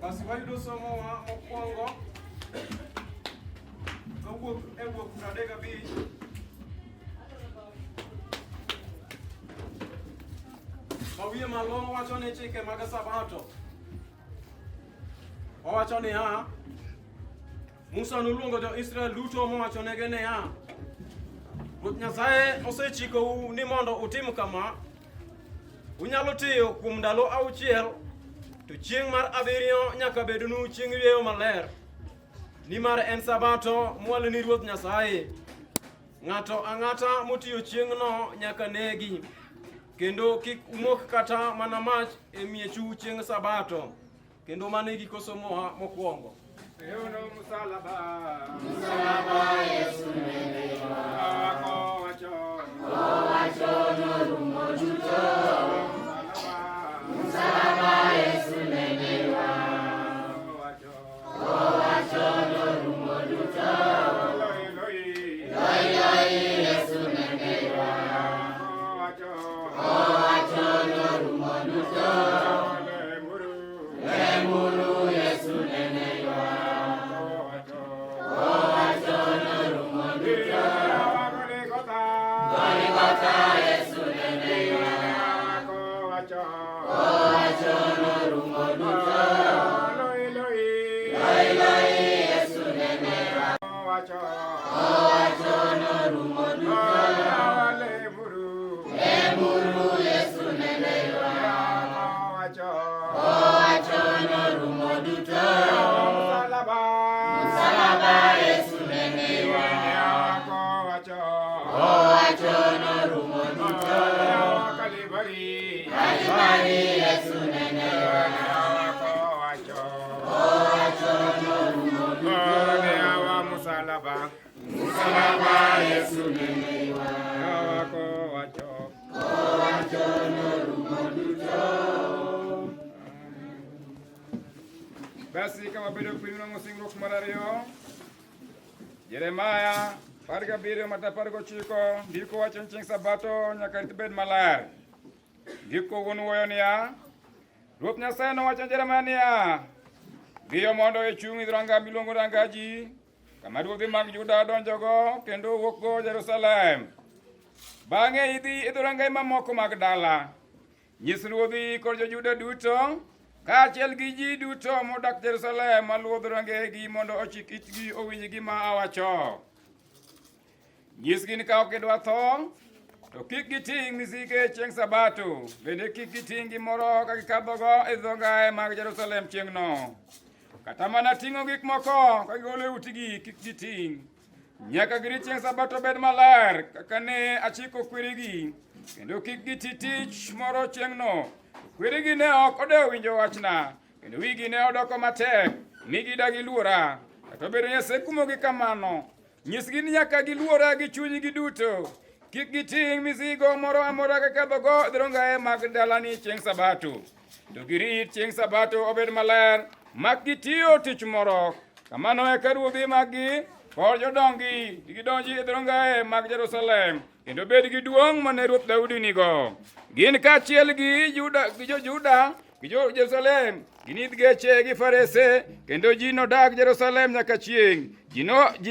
Basi wayudo somowa mokwongo kowuok e wuok 35. Mawiye malo wacho ni chike mag Sabato. Owacho niya, Musa noluongo jo-Israel duto mowachonegi niya, Ruoth Nyasaye osechikou ni mondo utim kama. Unyalo tiyo kuom ndalo auchiel, to chieng' mar abiriyo nyaka bednu chieng' yweyo maler, nimar en Sabato mwalo ni Ruoth Nyasaye. Ng'ato ang'ata motiyo chieng'no nyaka negi, kendo kik umok kata mana mach e miechu chieng' Sabato. Kendo mano e giko somowa mokwongo. Eono musalaba. Msalaba Yesu nene Kowacho. Kowacho norumo duto. Musalaba. Msalaba Yesu nene Kowacho. Kowacho norumo duto. Eloi, Eloi. Loi loi Yesu nene Kowacho. Kowacho norumo duto. Lemuru. Lemuru Yesu nene Kowacho. Kowacho norumo duto. Goligotha. Goligotha Yesu nene Kowacho. Kowacho norumo duto. Eloi, Eloi. Loi loi Yesu nene Kowacho. Kowacho norumo duto. Lemuru. Lemuru Yesu nene Kowacho. Kowacho norumo duto. Msalaba. Msalaba Yesu nene Kowacho. Kowacho norumo duto. Kalvari. Kalvari Yesu nene Kowacho. Kowacho norumo duto. Msalaba. Msalaba Yesu nene Kowacho. Kowacho norumo duto. Basi ka wabedo piny nwang'o singruok mar ariyo Jeremaya 17 mata 19 ndiko wacho ni chieng' sabato nyaka rit bed maler. Ndiko wuon wuoyo niya, Ruoth Nyasaye nowacho ne Jeremaya niya, Dhiyo mondo ichung' e dhoranga miluongo Rangaji, kama ruodhi mag Juda donjogo kendo wuokgo Jerusalem. Bang'e idhi e dhorangaye mamoko mag dala. Nyis ruodhi kod jo-Juda duto, kaachiel gi ji duto modak Jerusalem maluwo dhorangeyegi mondo ochik itgi owinj gima awacho. Nyisgi ni ka ok gidwa tho, to kik giting' misike chieng' Sabato, bende kik giting' gimoro ka gikadhogo e dhorangeye mag Jerusalem chieng'no. Kata mana ting'o gik moko ka gigolo e utigi kik giting'. Nyaka girit chieng' Sabato bed maler kaka ne achiko kweregi, kendo kik giti tich moro chieng'no. Kweregi ne ok odewo winjo wachna, kendo wigi ne odoko matek, mi gidagi luora. Kata obedo ni asekumogi kamano, nyisgi ni nyaka giluora gi chunygi duto. Kik giting' mizigo moro amora gikadhogo e dhorangeye mag dalani chieng' Sabato. To girit chieng' Sabato obed maler, mak gitiyo tich moro. Kamano eka ruodhi maggi kod jodonggi gidonji e dhorangaye mag Jerusalem kendo bed gi duong' mane Ruoth Daudi nigo. Gin kaachiel gi Juda gi jo-Juda gi jo-Jerusalem ginidh geche gi farese kendo ji nodag Jerusalem nyaka chieng'. Ji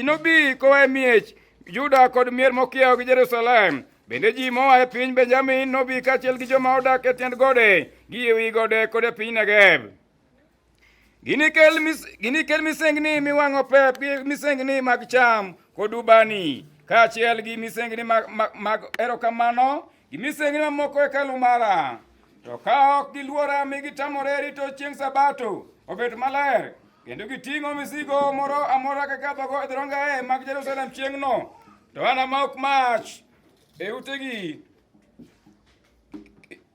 nobi koa e miech Juda kod mier mokiewo gi Jerusalem. Bende ji moa e piny Benjamin nobi kaachiel gi joma odak e tiend gode, gi ewi gode kod e piny Negev. Ginikel misengni miwang'o pep gi misengni mag cham kod ubani, kaachiel gi misengni mag erokamano gi misengni mamoko e hekalu mara. To ka ok giluora mi gitamore rito chieng' Sabato obed maler, kendo giting'o mizigo moro amora gikadhogo e dhorangaye mag Jerusalem chieng'no, to anamok mach e utegi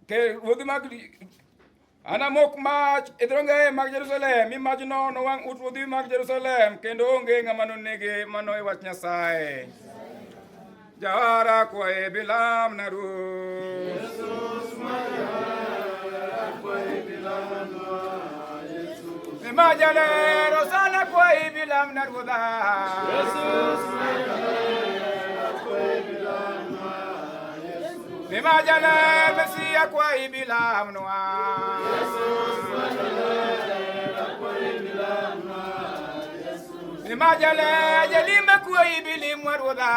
ke ruodhi mag Anamok mach e dhorangaye mag Jerusalem, mi majno nowang' ut ruodhi mag Jerusalem, kendo onge ng'ama nonege. Mano e wach Nyasaye. Jawara kwaye bilam na Ruoth. Majalero sana kwaye bilam na Ruodha. Majale Mesia kwaye bilam noa. Majale ajalime kwaye bilim wa Ruodha.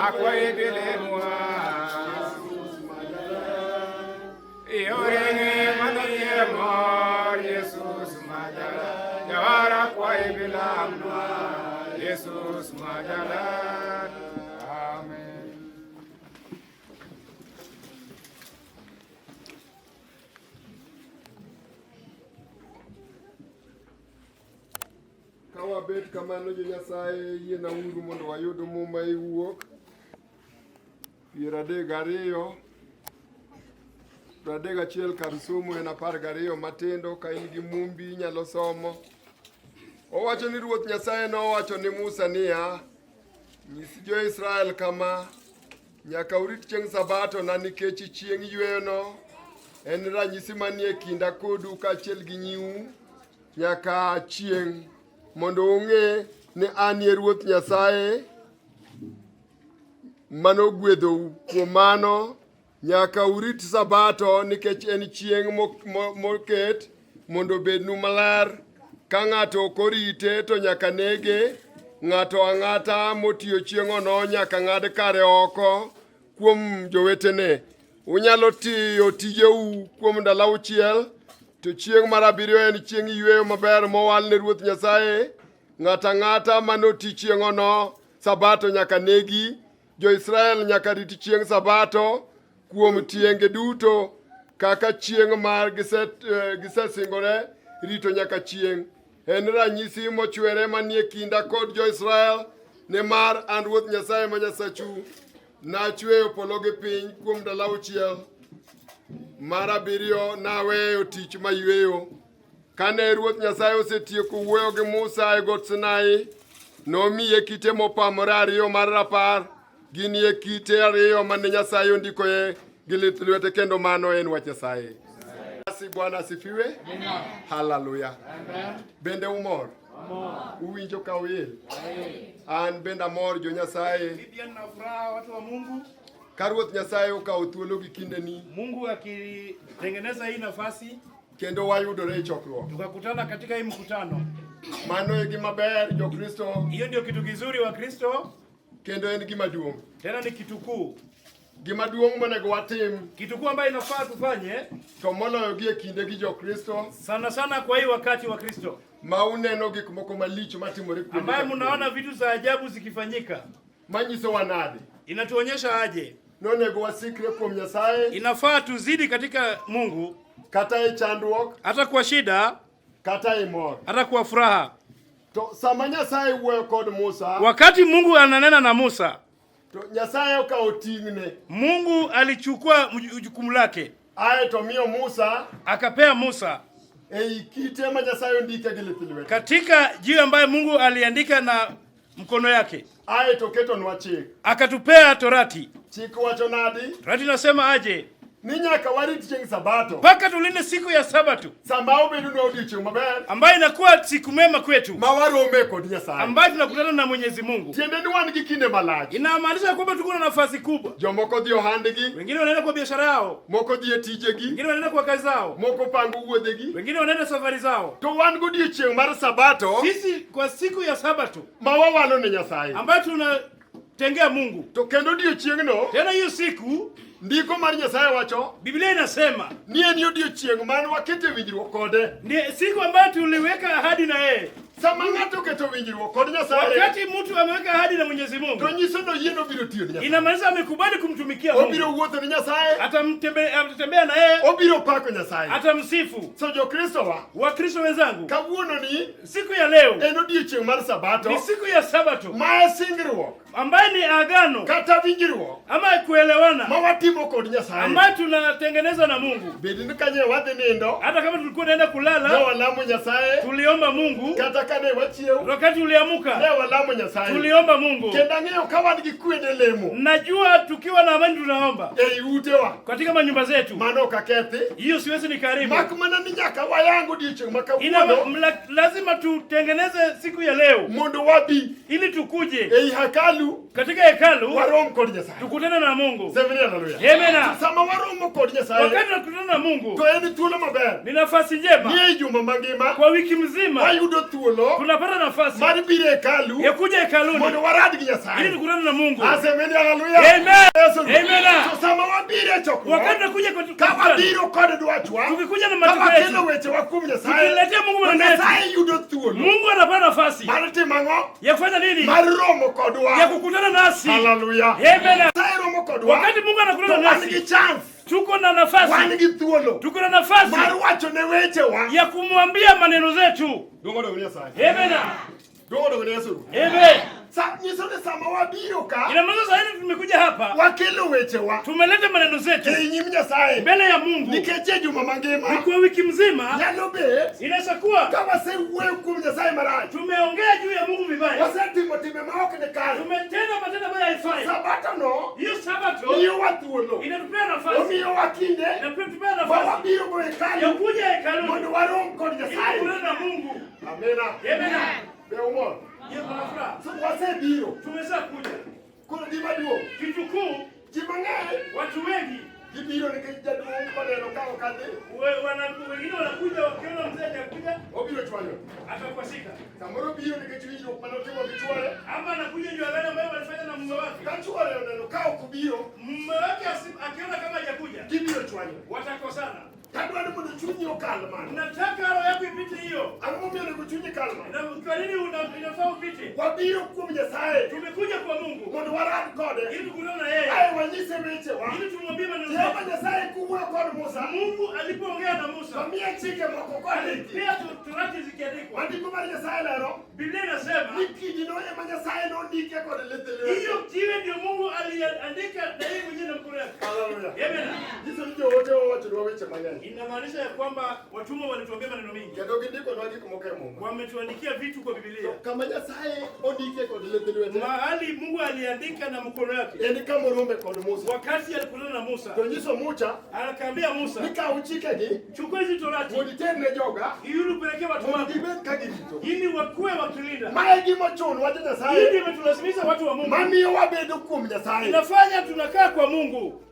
Akwaye bilim wa. Yorene madhie mor Yesus majala Jawara kwayi bilamnwa Yesus majala Amen. Ka wabet kamano jo Nyasaye yiena uru mondo wayud muma e wuok 32 31 kar somo en 12 matindo ka in gi mumbi inyalo somo. Owacho ni Ruoth Nyasaye nowacho ni Musa niya, nyis jo-Israel kama, nyaka urit chieng' Sabato na nikech chieng' yweyono en ranyisi manie kinda kodu kaachiel gi nyiu nyaka chieng' mondo ung'e ni an e Ruoth Nyasaye manogwedhou. Kuom mano nyaka urit Sabato nikech en chieng' moket mondo obednu maler. Ka ng'ato ok orite to nyaka nege. Ng'ato ang'ata motiyo chieng'ono nyaka ng'ad kare oko kuom jowetene. Unyalo tiyo tijeu kuom ndalo 6, to chieng' mar abiriyo en chieng' yweyo maber mowal ne Ruoth Nyasaye. Ng'ato ang'ata manoti chieng'ono Sabato nyaka negi. Jo-Israel nyaka rit chieng' Sabato kuom tienge duto kaka chieng' mar gisesingore rito nyaka chieng'. En ranyisi mochwere manie kinda kod jo-Israel, nimar an Ruoth Nyasaye ma Nyasachu nachweyo polo gi piny kuom ndalo 6, mar abiriyo naweyo tich mayweyo. Kane Ruoth Nyasaye osetieko wuoyo gi Musa e got Sinai, nomiye kite mopamore ariyo mar rapar. Ginie kite ariyo mane Nyasaye ondikoe gi lith lwete kendo mano en wach Nyasaye. Basi Bwana asifiwe. Haleluya. Bende umor? Uwinjo ka uil? An bende amor jo Nyasaye. Pia nina furaha watu wa Mungu. Ka Ruoth Nyasaye okawo thuolo gi kindeni Mungu akitengeneza hii nafasi kendo wayudore e chokruok. tukakutana katika hii mkutano. Mano e gima ber Jokristo Hiyo ndio kitu kizuri wa Kristo, kendo en gima duong'. tena ni kitu kuu, Gima duong' monego watim kitu kuu ambayo inafaa tufanye to moloyo gi e kinde gi Jokristo sana sana kwa hii wakati wa Kristo ma uneno gik moko malich matimore kuonde ambaye ka kuonde. mnaona vitu za ajabu zikifanyika. Manyisowa nade? Inatuonyesha aje Nonego wasikre kuom Nyasaye inafaa tuzidi katika Mungu, kata e chandruok hata kwa shida, kata e mor. hata kwa furaha. To sama Nyasaye wuoyo kod Musa, Wakati Mungu ananena na Musa, to Nyasaye okawo ting'ne Mungu alichukua jukumu lake ae to miyo Musa akapea Musa ei kite ma Nyasaye ondike gi lith lwete. katika jiwe ambaye Mungu aliandika na mkono yake, Ae to oketonwa chik. akatupea Torati. Chik wacho nadi? Torati inasema aje? Ni nyaka warit chieng' Sabato. Mpaka tulinde siku ya Sabato Sama obedonwa odiochieng' maber ambayo inakuwa siku mema kwetu, ma warome kod Nyasaye. ambayo tunakutana na Mwenyezi Mungu. Tiende ni wan gi kinde malach. Inamaanisha kwamba tuko na nafasi kubwa. Jomoko dhi ohandgi, Wengine wanaenda kwa biashara yao, moko dhi e tijegi, wengine wanaenda kwa kazi zao, moko pango wuodhegi. wengine wanaenda safari zao. To wan godiochieng' mar Sabato Sisi kwa siku ya Sabato ma wawalo ne Nyasaye. ambayo tunatengea Mungu, To kendo odiochieng'no, tena hiyo siku ndiko mar Nyasaye wacho Biblia inasema ni en odiochieng' man wakete winjruok kode. ni siku ambayo tuliweka ahadi na yeye. Sama ng'ato oketo winjruok kod Nyasaye, Wakati mtu ameweka ahadi na Mwenyezi Mungu, to nyiso ni oyie ni obiro tiyo ne Nyasaye. inamaanisha amekubali kumtumikia Mungu, Obiro wuotho ne Nyasaye, atatembea na yeye, obiro pako Nyasaye. atamsifu. So Jokristo wa, Wakristo wenzangu, kawuono ni siku ya leo en odiochieng' mar Sabato ni siku ya Sabato ma e singruok ambaye ni agano kata winjruok ama kuelewana ma watimo kod Nyasaye. ambayo tunatengeneza na Mungu. Bed ni kanye wadhi nindo, Hata kama tulikuwa tunaenda ne kulala, walamo Nyasaye, tuliomba Mungu. kata kane wachiew, Wakati ne uliamuka, walamo Nyasaye. tuliomba Mungu. Kendo ang'eyo ka wan gi kwe ne lemo Najua tukiwa na amani tunaomba ei utewa, katika manyumba zetu, mano ok akethi. hiyo siwezi nikaribu. Mak mana ni nyaka wayang odiochieng' ma Ina, kawuono lazima tutengeneze siku ya leo mondo wabi ili tukuje ei hekalu katika hekalu warom kod Nyasaye. tukutane na Mungu. Semni haleluya. Amena. Sama waromo kod Nyasaye Wakati tunakutana na Mungu to en thuolo maber. ni nafasi njema Ni ei juma mangima kwa wiki mzima, wayudo thuolo thuolo Tunapata nafasi mar biro e hekalu ya kuja hekaluni mondo warad gi ili Nyasaye. tukutane na Mungu. Asemeni haleluya. Amen. Yesu. Amen. So sama wabiro e chokruok, Wakati tunakuja kwa ka mkutano, wabiro kod dwachwa, tukikuja na ka matendo wakelo yetu, wechewa kuom Nyasaye, tukiletea Mungu to maneno yetu, Nyasaye yudo thuolo Mungu anapata nafasi mar timo ang'o? ya kufanya nini? Mar romo Ya kodwa. kukutana nasi. Haleluya. Amen. Nyasaye romo kodwa. Wakati Mungu To anakutana wan gi nasi, chance, tuko na wan nafasi, gi thuolo tuko na nafasi mar wacho ne wechewa. ya kumwambia maneno zetu. Duong' odog ne Nyasaye. Amen. Duong' odog ne Yesu. Amen. Sa nyiso ni sama wabiro ka, Ina maana sasa hivi tumekuja hapa, wakelo wechewa tumeleta maneno zetu e nyim Nyasaye. mbele ya Mungu. Nikech e juma mangima Ni kwa wiki mzima nyalo bet inaweza kuwa ka wasewuoyo kuom Nyasaye marach, tumeongea juu ya Mungu vibaya, wasetimo timbe ma ok ni kare. tumetenda matendo ambayo haifai. Sabatono Hiyo sabato miyowa thuolo, inatupea nafasi, omiyowa kinde inatupea ma nafasi wabirogo e ya hekalu kuja hekaluni mondo warom kod ili Nyasaye. kukutana na Mungu. Amina. Amen. Be umor? Je, kuna furaha? So wasebiro. Tumesha kuja. Koro gima duong', Kitu kuu, ji mang'eny watu wengi gibiro nikech jaduong' koneno ka ok adhi, wengine wanakuja wakiona mzee hajakuja obiro chwanyo. atakwasika, Samoro biro nikech winjruok mane otimo gi chwore. ama anakuja juu ya agano ambayo walifanya na mume wake. Ka chwore oneno ka ok obiro, Mume wake akiona kama hajakuja gibiro chwanyo. watakosana. Kadwa ni mondo chunyi okal mano. Unataka roho yako ipite hiyo, Ang'o momiyo onego chunyi kal mano? na kwa nini inafaa upite? Wabiro kuom Nyasaye Tumekuja kwa Mungu mondo warad kode. ili tukutane na yeye, Ae wanyise wechewa. ili tumwambie maneno Jehova yetu. Nyasaye kowuoyo kod Musa, Mungu alipoongea na Musa omiye chike moko kondiki. pia torati zikiandikwa. Andiko mar Nyasaye lero Biblia inasema ni kidino ema Nyasaye nondike kod lith lwete. hiyo jiwe ndio Mungu aliandika na yeye mwenyewe na mkono yake. Haleluya. Amen. Nyiso ni joote owachonwa weche mang'eny. Inamaanisha ya kwamba watumwa walituambia maneno mengi, Kendo gindikonwa gik moko e Muma. wametuandikia vitu kwa Biblia. Kama Nyasaye ondike kod lith lwete, Mahali Mungu aliandika na mkono yake, en kamorombe kod Musa. wakati alikutana na Musa, To nyiso Mucha akaambia Musa, ni kaw chikegi chukua hizi torati mondo iter ne joga ili upelekee watu mondo wako gibed ka girito. ili wakuwe wakilinda. Ma e gima ochuno jo Hii Nyasaye ndio imetulazimisha watu wa Mungu, mamiyo wabedo kuom Nyasaye. inafanya tunakaa kwa Mungu.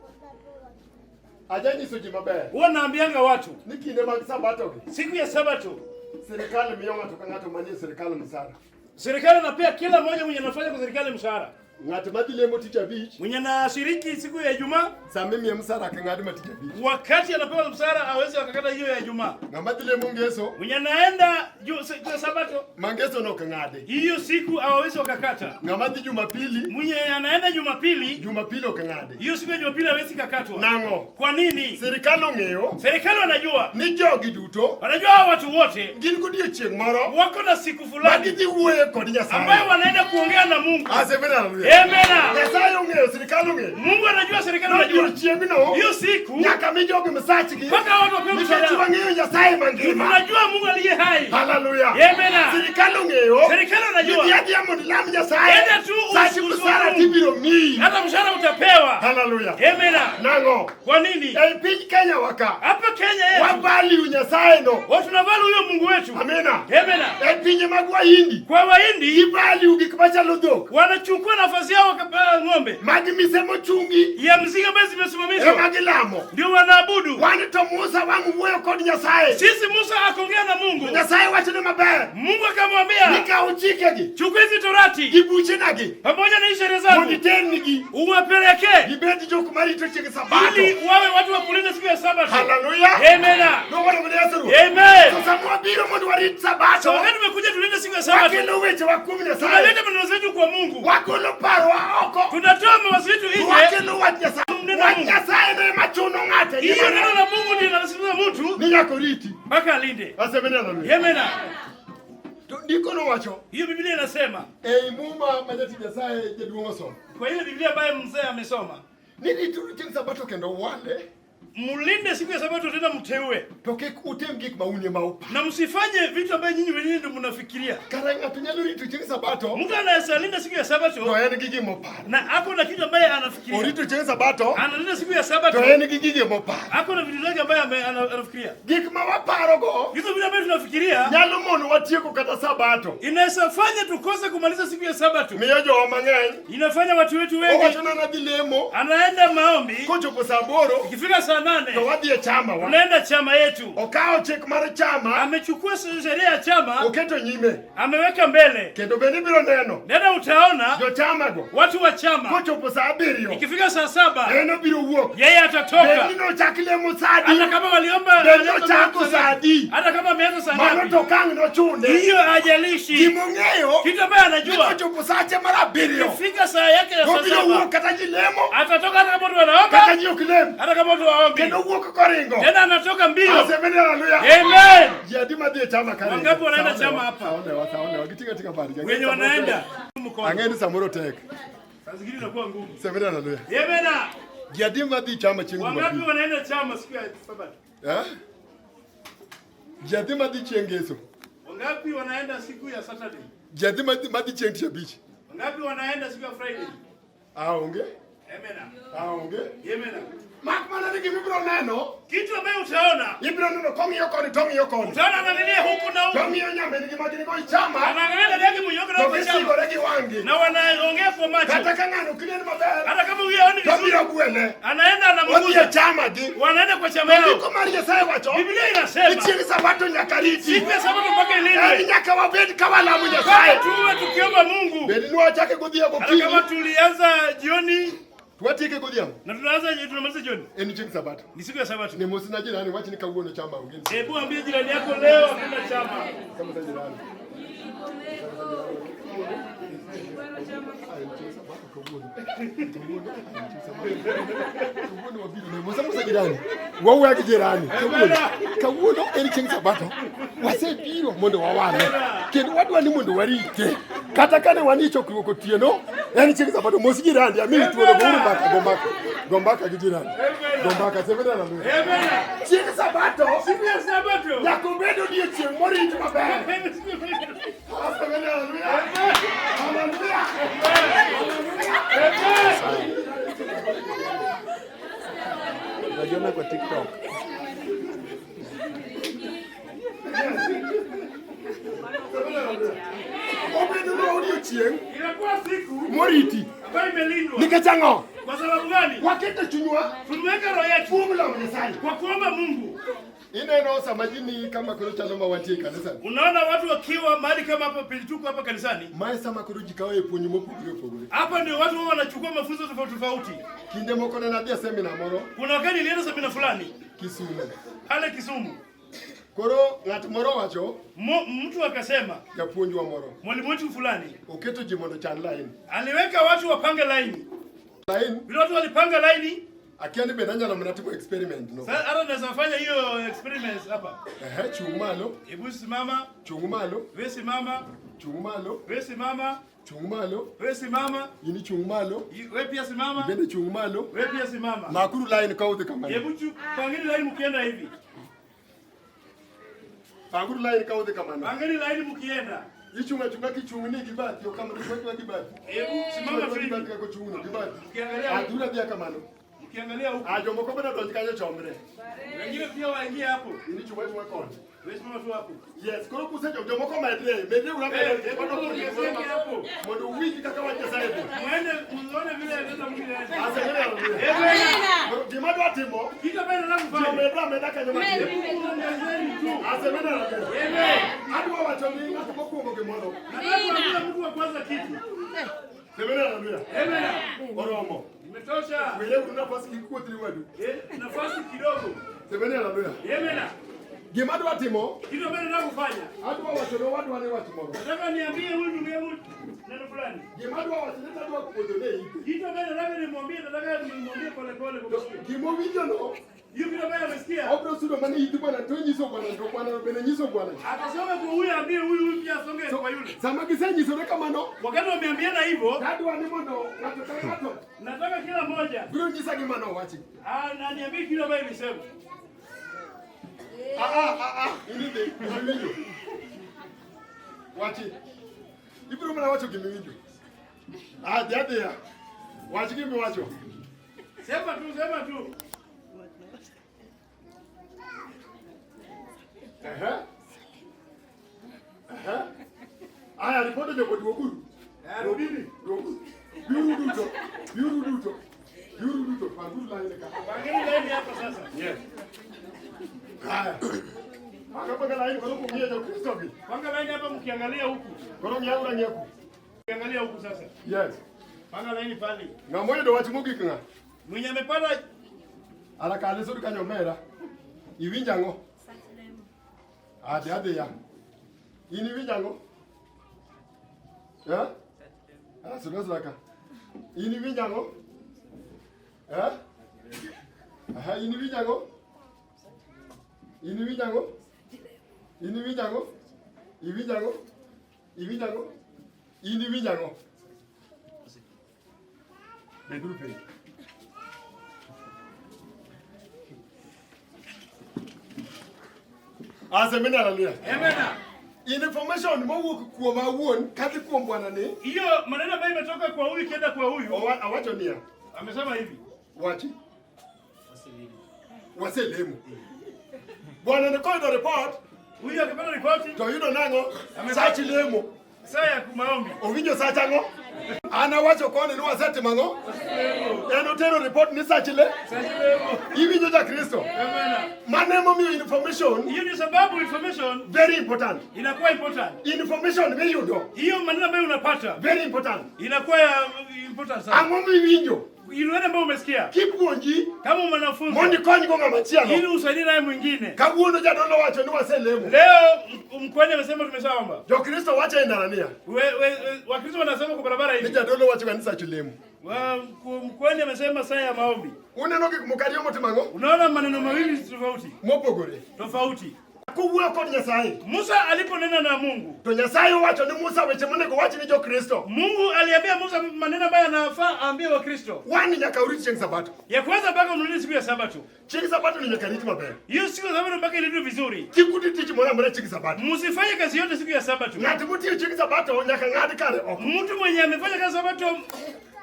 Ajanyiso ji maber Huwa naambianga watu ni kinde mag Sabato gi siku ya Sabato sirikal miyo ng'ato ka ng'ato manie sirikal msara. serikali inapea kila mmoja mwenye anafanya kwa serikali mshahara, Ng'at madhi lemo tich abich mwenye anashiriki siku ya Ijumaa, sama imiye msara ok ng'ad ma tich abich. wakati anapewa mshahara awezi akakata hiyo ya Ijumaa. Ng'ama dhi lemo ngeso Mwenye anaenda siku ya Sabato, ma ngeso no ok ng'adi. hiyo siku hawawezi wakakata. Ng'ama dhi Jumapili Mwenye anaenda Jumapili, Jumapili ok ng'adi. hiyo siku ya Jumapili hawezi kakatwa. Nang'o? Kwa nini? Sirikal ong'eyo Serikali wanajua, ni jogi duto wanajua hao watu wote gin godiechieng' moro wako na siku ma fulani gidhi wuoye kod ambayo Nyasaye. wanaenda kuongea na Mungu. Asemeni haleluya. Amen. Nyasaye ong'eyo, sirikal ong'eyo. Mungu anajua, serikali anajua. Odiechieng'no Hiyo siku nyaka mi jogi misachgi mpaka watu wapewe nikech mshahara. wang'eyo Nyasaye mangima. Tunajua Mungu aliye hai. Haleluya. Amen. Sirikal ong'eyo Serikali wanajua. idhi adhiya mondo ilam Nyasaye. Enda tu Sach msara tibiro miyi. Hata mshahara utapewa. Haleluya. Amen. Nang'o? Kwa nini? Ei piny Kenya wa ka Hapa Kenya yetu wavalue Nyasaye no. watu tunavalu huyo Mungu wetu. Amina. Amen. E pinje mag Wahindi Kwa Wahindi givalue gik machalo dhok wanachukua nafasi yao wakapewa ng'ombe mag mise mochungi ya mzinga ambayo ema zimesimamishwa gilamo. ndio wanaabudu. Wan to Musa wang' wuoyo kod Nyasaye. Sisi Musa akaongea na Mungu, Nyasaye wachone maber Mungu ni akamwambia kaw chikegi chukua hizi torati gi buchenagi pamoja na hii sheria mondo zangu iternigi uwapelekee gibed jok marito chieng' Sabato. ili wawe watu wa kulinda siku ya Sabato. Haleluya. Amen. Luongo ni Yesu Ruoth. Amen. To sama wabiro mondo warit So Sabato, wakati tumekuja tulinde siku ya Sabato, wakelo wechewa kuom Nyasaye, tunaleta maneno zetu kwa Mungu, wagolo parwa oko, tunatoa mawazo yetu to nje. wakelo wach Nyasaye. Neno Wach Mungu. Nyasaye no ema chuno ng'ato e Hiyo ngimane neno la Mungu ndio linalazimisha mtu ni nyaka oriti. mpaka alinde. Asemeni haleluya. Amen. To ndiko nowacho Hiyo Biblia inasema ei Muma ma jatich Nyasaye jaduong' osomo kwa ile Biblia ambayo mzee amesoma, ni rituru chieng' Sabato kendo uwale mlinde siku ya Sabato tena mteue, to kik utim gik ma un ema uparo. na msifanye vitu ambavyo nyinyi wenyewe ndio mnafikiria. Kara ng'ato nyalo rito chieng' Sabato Mtu anaweza linda siku ya to Sabato en gi gima oparo. na ako na kitu ambaye anafikiria, Orito chieng' Sabato analinda siku ya to Sabato, en gi gige moparo. ako na vitu zake ambaye anafikiria. Gik ma waparogo Hizo vitu ambavyo tunafikiria nyalo mono watieko kata Sabato. inaweza fanya tukose kumaliza siku ya Sabato. Miyo jowa mang'eny Inafanya watu wetu wengi owachona nadhi lemo anaenda maombi, kochopo sa aboro ikifika saa saa 8 to wadhi e chama wa. Tunaenda chama yetu. Okawo chik mar chama Amechukua sheria ya chama oketo nyime ameweka mbele. kendo bende ibiro neno Nenda utaona jochamago watu wa chama kochopo sa 7 ikifika saa 7 en obiro wuok. yeye atatoka. Bed ni nochak lemo sa adi, Hata kama waliomba bed ni ochako sa adi, hata kama ameanza saa mano ngapi, to kang' nochune. hiyo hajalishi. Gimong'eyo Kitu ambaye ni anajua kochopo sache mar 7 ikifika saa yake ya saa obiro 7 wuok kata ji lemo atatoka, hata kama watu wanaomba, kata ji ok lem, hata kama watu waombi, kendo owuok koringo. tena anatoka mbio. Asemeni haleluya. Amen. Ji adi madhi e chama ka ringo? Wangapi wanaenda Saonewa, chama hapa? Saonewa, saonewa. Giting'o ating'a badgi. Wenye wanaenda mkono. Ang'e ni samoro tek. Saa zingine inakuwa ngumu. Semeni haleluya. Amen. Ji adi madhi chama chieng' Wangapi Jumapili? wanaenda chama siku ya Sabato? Eh? Ji adi madhi chieng' Ngeso? Wangapi wanaenda siku ya Saturday? Ji adi madhi chieng' Tich Abich? Wangapi wanaenda siku ya Friday? Aonge? Amen. Aonge? Amen. Mak mana ni gima ibiro neno, Kitu ambayo utaona, ibiro neno kong'iyo koni to ong'iyo koni. utaona anaangalia huku na To huku. ong'iyo nyamin gi ma gin go e chama, Anaangalia dada yake mwenye to na chama gisigore gi wang'gi. na wanaongea kwa macho. Kata ka ng'ano ok nen maber, Hata kama huyu haoni to vizuri, obiro gwele. anaenda Odhi e anamgusa. chama gi. Wanaenda kwa chama yao. Ndiko mar Nyasaye wacho, Biblia ni inasema chieng' Sabato nyaka riti. siku ya Sabato mpaka En ilindwe. nyaka wabed ka walamo Mpaka Nyasaye. tuwe tukiomba Mungu. Bed ni wachake godhiambo Hata kama kinyi, tulianza jioni watieke godhiambo. na tunaanza tunamaliza jioni. En chieng' Sabato. Ni siku ya Sabato. Ne mosna jirani wach ni kawuono chama onge. Hebu ambie jirani yako leo hakuna chama. Kama sa jirani. Musa jirani. Wawuoyo gi jirani. Kawuono. Kawuono en chieng' Sabato. Wasebiro mondo wawale. Kendo wadwa ni mondo warite. Kata kane wan e chokruok otieno, en chieng' Sabato. Mos jirani, amiyi thuolo, gouru mbaka, go mbaka. Go mbaka gi jirani. Go mbaka, semeni haleluya. Amen. Chieng' Sabato Siku ya Sabato. nyaka obed odiechieng' morit maber. Asemeni haleluya. Haleluya. Unajiona kwa TikTok. Obedo nwa odiechieng' Inakuwa siku moriti. ambayo imelindwa. Nikech ang'o? Kwa sababu gani? Waketo chunywa Tumeweka roho yetu kuom lamo Nyasaye. kwa kuomba Mungu. Ineno sama ji ni kama koro chalo ma wantie e kanisa. Unaona watu wakiwa mahali kama hapa pilituko hapa kanisani. Mae sama koro ji kawo e puonj mopogore opogore. Hapa ndio watu huwa wanachukua mafunzo tofauti tofauti. Kinde moko ne nadhi e semina moro Kuna wakati nilienda semina fulani Kisumu. pale Kisumu. Koro ng'at moro wacho, Mtu akasema japuonjwa moro, mwalimu wetu fulani oketo ji mondo chan line. aliweka watu wapange laini. Line, Vile watu walipanga laini, akia ni bende anyalo mana timo experiment no. sasa hata naweza fanya hiyo experiments hapa. Ehe, chung' malo, Hebu simama, chung' malo, wewe simama, chung' malo, wewe simama, chung' malo, wewe simama, in ichung' malo, wewe pia simama, bende chung' malo. wewe pia simama. Makuru line ka udhi kamano. Hebu pangeni laini mkienda hivi. Panguru line ka udhi kamano. Pangeni laini mkienda. Ichung' achung'a kichung' ni gi bathi, ok kamano chung' gi bathi. Hebu simama tu Gi hivi. bathi kaka ochung' no, gi bathi. Ukiangalia Adhura dhi kamano. Ukiangalia huku. Ah, jomoko bende odonj kanyo chomre. Wengine pia waingie hapo. In ichung' achung'a koni. Wewe simama tu hapo. Yes, koro kusecho jomoko medre, medre ura medre. Hebu ongezeke hapo. Mondo uwinj kaka wach Nyasaye dhi. Muende muone vile anaweza Mungu anaenda. Asemeni haleluya. Amen. Koro gima adwa timo, Kitu ambacho nataka ji kufanya. omedre ameda kanyo matin. Ongezeni tu. Asemeni haleluya. Amen. Adwa wacho ni ng'at mokwongo gimoro. Nataka kuambia mtu wa kwanza kitu. Semeni haleluya. Amen. Oromo. Imetosha. Wereuru nafas kik kuothri wadu. Nafasi kidogo. Semeni haleluya. Amen. Gima adwa timo, Kitu ambacho nataka kufanya. adwa wacho ne owadwa ni wach moro. Nataka niambie huyu ndugu yangu neno fulani. Gima adwa wacho ni tadwa puonjo ne ite. Kitu ambacho nataka nimwambie, nataka nimwambie pole pole kwa To masikio. gimowinjono, Hiyo kitu ambayo amesikia, obiro sudo mana it bwana to onyiso bwana to bwana bende nyiso bwana. atasoma kwa huyu ambie huyu, huyu pia asonge kwa yule. Sama gisenyisore kamano, Wakati wameambiana hivyo, tadwa ni mondo ng'ato ka ng'ato nataka kila mmoja biro nyisa gima nowachi. ah, aniambie kile ambayo ilisema. Ah, ah, ah, ah, in idhi, gimiwinjo. Wachi. Ibiro mana wacho gimiwinjo. Ah, dhi adhiya. Wach gimiwacho. Sema tu, sema tu. Ehe. Ehe. Aya, ripode jogo duoguru. Rudini. Duoguru. Biuru duto. Biuru duto. Biuru duto, panguru laini ka. Pangeni laini hapa sasa. Yes. Haya. Panga panga laini koro kung'iyo jo-Kristo gi. Panga laini hapa mkiangalia huku. Koro ng'iyauru ang'iya ku. Mkiangalia huku sasa. Yes. Panga laini pale. Ng'ama oyudo wach mogik ng'a? Mwenye amepata Haraka alisud kanyo omera. Iwinjo ang'o? Adhi adhiya. In iwinjo ang'o? Eh? Ah, sula sula ka. In iwinjo ang'o? Eh? Aha, in iwinjo ang'o? In iwinjo ang'o? In iwinjo ang'o? Iwinjo ang'o? Iwinjo ang'o? In iwinjo ang'o? Beduru piny. Asemeni haleluya. Amen. Information mowuok kuom awuon kadhi kuom bwana ni Hiyo maneno ambayo imetoka kwa huyu ikienda kwa huyu awacho niya. Amesema hivi. Wachi. Waselemo. Bwana ni koyudo report. Huyu akipata ripoti to yudo nang'o? Sach lemo. Saa ya maombi. Owinjo sach ang'o? An awacho koni ni wasetimo ang'o? En otero report ni sach le. Iwinjo ja Kristo? Mano emomiyo information. Hiyo ni sababu information very important. Inakuwa important. Information miyudo. Hiyo maneno ambayo unapata very important. Inakuwa ya important sana. Ang'o miwinjo? Ile ambayo umesikia. Kipuonji kama mwanafunzi mondo ikonygo ng'ama chielo. Ili usaidie naye mwingine. Kawuono jadolo wacho ni waselemo. Leo mkwani amesema tumeshaomba. Jokristo wacho e ndara niya. Wakristo wanasema kwa barabara hivi. Ni jadolo wacho kanisa chilemo. Mkwani amesema saa ya maombi. Uneno gik moko ariyo motimo ang'o? Unaona maneno mawili tofauti. Mopogore. Tofauti. Kowuoyo kod Nyasaye. Musa aliponena na Mungu. To Nyasaye owacho ni Musa weche monego wach ni Jokristo. Mungu aliambia Musa maneno ambayo anafaa aambie Wakristo. Wan nyaka urit chieng' Sabato. Ya kwanza mpaka unulinde siku ya Sabato. Chieng' Sabato ni nyaka rit maber. Hiyo siku ya Sabato mpaka ilindwe vizuri. Kik uti tich moro amora chieng' Sabato. Msifanye kazi yote siku ya Sabato. Ng'at motiyo chieng' Sabato nyaka ng'ad kare oko. Mtu mwenye amefanya kazi Sabato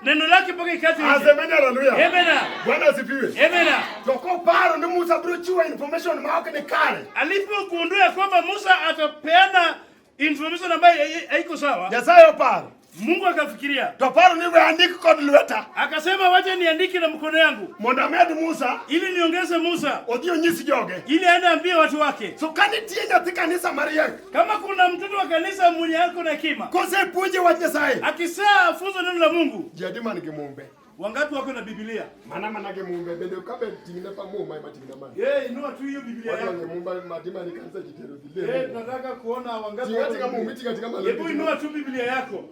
neno lake mpaka ikate nje. Asemeni haleluya. Amen. Bwana asifiwe. Amen. To koparo ni Musa biro chiwo information ma ok ni kare. Alipogundua ya kwamba Musa atapeana information ambayo haiko sawa. Nyasaye oparo. Mungu akafikiria. To paro ni we andik kod lweta. Akasema wacha niandike na mkono yangu. Mondo amed Musa. Ili niongeze Musa. Odhi onyis joge. Ili aende ambie watu wake. So ka nitie nyathi kanisa mariek. Kama kuna mtoto wa kanisa mwenye ako na hekima. Kosepuonje wach Nyasaye. Akisaa funzo neno la Mungu. Ji adi man gi mumbe? Wangapi wako na Biblia? Mana mana gi mumbe bende ka be ting'ne pa muma ema ting'na malo. Yeye inua tu hiyo Biblia yako. Wadwang'e mumba madi man kanisa ji tero dhi lemo. Eh, tunataka kuona wangapi. Ting'a ting'a mumba iting'a ting'a malo. Hebu inua tu Biblia yako.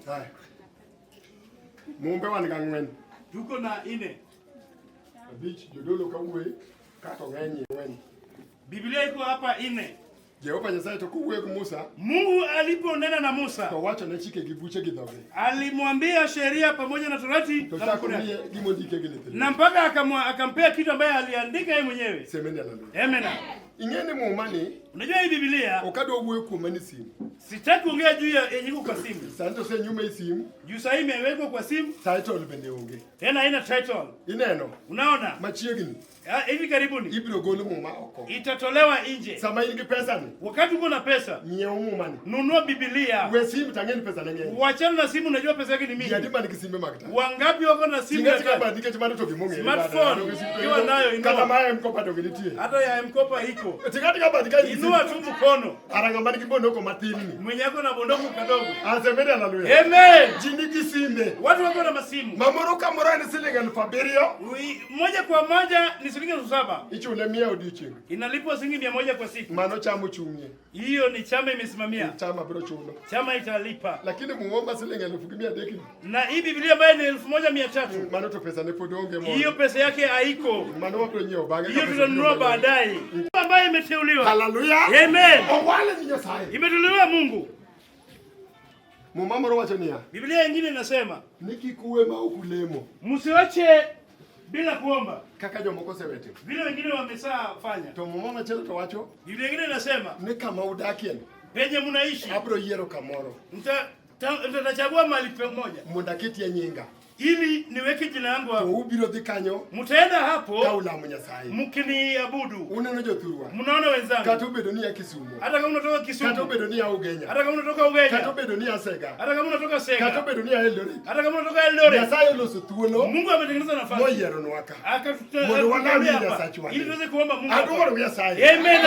Haya. Mumbe wan gi ang'wen. Tuko na ine. Abich jodolo ka wuoyi kato ng'eny ng'wen. Biblia iko hapa ine. Jehova Nyasaye to kowuoyo gi Musa Mungu aliponena na Musa to wacho ne chike gi buche gi dhoge. alimwambia sheria pamoja na torati To na chako mkono miye gimondike gi lith na mpaka akampea kitu ambaye aliandika yeye mwenyewe. Semeni haleluya. Amen. Ing'e ni muma ni Unajua hii Biblia ok adwa wuoyo kuome ni simu. sitaki kuongea juu ya yenye iko kwa simu. Sani to osenyume e simu. Juu sasa imewekwa kwa simu. Title bende onge. Tena haina title. Ineno? Unaona? Machiegni. Hivi karibuni Ibiro gol muma oko. itatolewa nje. Sama in gi pesa ni. Wakati uko na pesa, Nyiew muma ni. nunua Biblia. We simu tang'e ni pesa ne ng'eny. Wachana na simu, unajua pesa yake ni Ji adi mingi. man gi simbe mag tach? Wangapi wako na simu Tinga ya tinga tach? bad nikech mano to gimong'ere. Smartphone, ukiwa nayo inua. Kata ma M-Kopa to nitie. Hata ya M-Kopa iko. Tinga tinga bad ka in gi Inua simu. tu mkono. Ara ng'ama nigi bondoko matin ni. Mwenye ako na bondoko kadogo. Asemeni haleluya. Amen. Ji nigi simbe. Watu wako na masimu. Ma moro ka moro en siling 7,000. Moja kwa moja ni shilingi 7,000. Ichule 100 odiochieng'. Inalipwa shilingi 100 kwa siku. Mano chama ochung'ie. Hiyo ni chama imesimamia. Chama biro chulo. Chama italipa. Lakini muma ma siling 1,300 ni. Na hii Biblia ambayo ni 1,300. Mano to pesa ne pod onge mondo. Hiyo pesa yake haiko. Mano wabiro nyiewo bang'e. Hiyo tutanunua baadaye. Ambayo imeteuliwa. Haleluya. Amen. Owale ni Nyasaye. Imeteuliwa Mungu. Muma moro wacho niya. Biblia nyingine inasema ni kik uwe ma ok ulemo. Msiwache bila kuomba. Kaka jomoko osewetimo. Vile wengine wameshafanya. To muma machielo to wacho Biblia nyingine inasema ni kama udakie penye mnaishi abiro yiero kamoro nitachagua mahali pamoja mondo aketie nyinga. Ili niweke jina yangu To hapo. ubiro dhi kanyo Mtaenda ka hapo ulamo Nyasaye. mkiniabudu. Uneno jothurwa. Mnaona wenzangu, Kata obedo ni ya Kisumo. hata kama unatoka Kata Kisumu, obedo ni ya Ugenya. hata kama unatoka Kata Ugenya, obedo ni ya Sega. hata kama unatoka Kata Sega, obedo ni ya Eldoret. hata kama unatoka Eldoret, Nyasaye oloso thuolo Mungu ametengeneza nafasi moyieronwa ka. Mondo walam akatuambia hapa Nyasachwa. ili tuweze kuomba Mungu Aduong'o hapa. Nyasaye. Amen.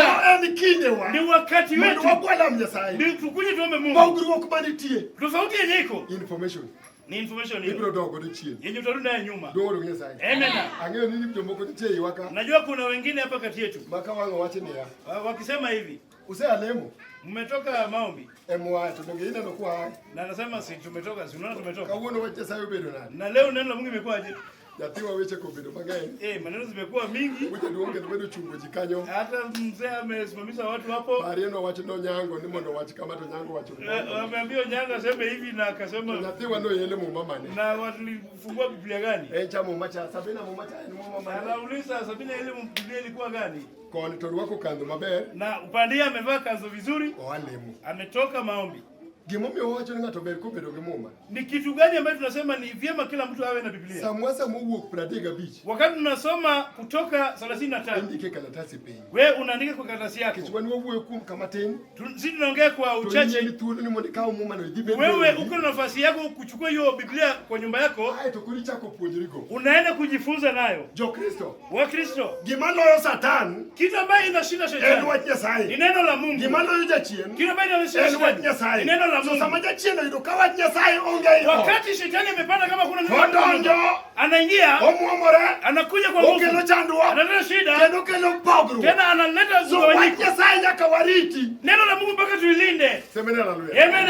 En kindewa. Ni wakati Mondo wetu wabwalam Nyasaye. ndio tukuje tuombe Mungu. Pogruok manitie. Tofauti yenye iko Information. ni information hiyo Ibiro dok godo chien. yenye utarudi nayo nyuma. Duong'o Nyasaye. Amen. Ang'eyo ni jomoko nitie eiwa ka. Najua kuna wengine hapa kati yetu Ma ka wang' owachi niya. wakisema hivi, Usea lemo. mmetoka maombi Emwa to donge ineno kwa na anasema si tumetoka, si unaona tumetoka. kawuono wach Nyasaye obedo nade? Na leo neno la Mungu imekuwaje? Nyathiwa weche kobedo mang'eny. Eh, maneno zimekuwa mingi, Jaduong' kendo bedo chungo ji kanyo. hata mzee amesimamisha watu hapo. Parie nowach nonyango ni mondo owach kama to nyango wacho. Wameambia Onyango aseme hivi na akasema, Nyathiwa noyele muma mane. na walifungua Biblia gani? En cha muma cha Sabina muma cha en muma mane. Anauliza Sabina, ile Biblia ilikuwa gani? Koni to rwako kandho maber Na upande amevaa kanzu vizuri, oa lemo. ametoka maombi. Gimomiyo wawacho ni ng'ato ber kobedo gi muma. Ni kitu gani ambayo tunasema ni vyema kila mtu awe na Biblia? Samwa sama owuok 35 Wakati tunasoma Kutoka 35, indike kalatasi piny. we unaandika kwa karatasi yako. Nikech wan wawuoyo kuom kama tin Sisi tunaongea kwa to in uchache. en thuolo ni mondo ikaw muma no idhi bed Wewe uko na nafasi yako kuchukua hiyo Biblia kwa nyumba yako, Ae to koro ichako puonjrigo. unaenda kujifunza nayo. Jokristo, Wakristo, gima loyo Satan kitu ambayo inashinda en shetani wach ni Nyasaye. neno la Mungu. Gima loyo jachien Kitu ambayo inashinda en wach shetani Nyasaye. ni neno la So Mungu. sama jachien oyudo ka wach Nyasaye onge ei ot, Wakati shetani amepanda kama kuna neno la Mungu, odonjo, anaingia, omuomore, anakuja kwa okelo nguvu, chandruok, analeta shida, kendo okelo pogruok. tena analeta So wach mgawanyiko. Nyasaye nyaka wariti. Neno la Mungu mpaka tuilinde. Semeni haleluya. Amen.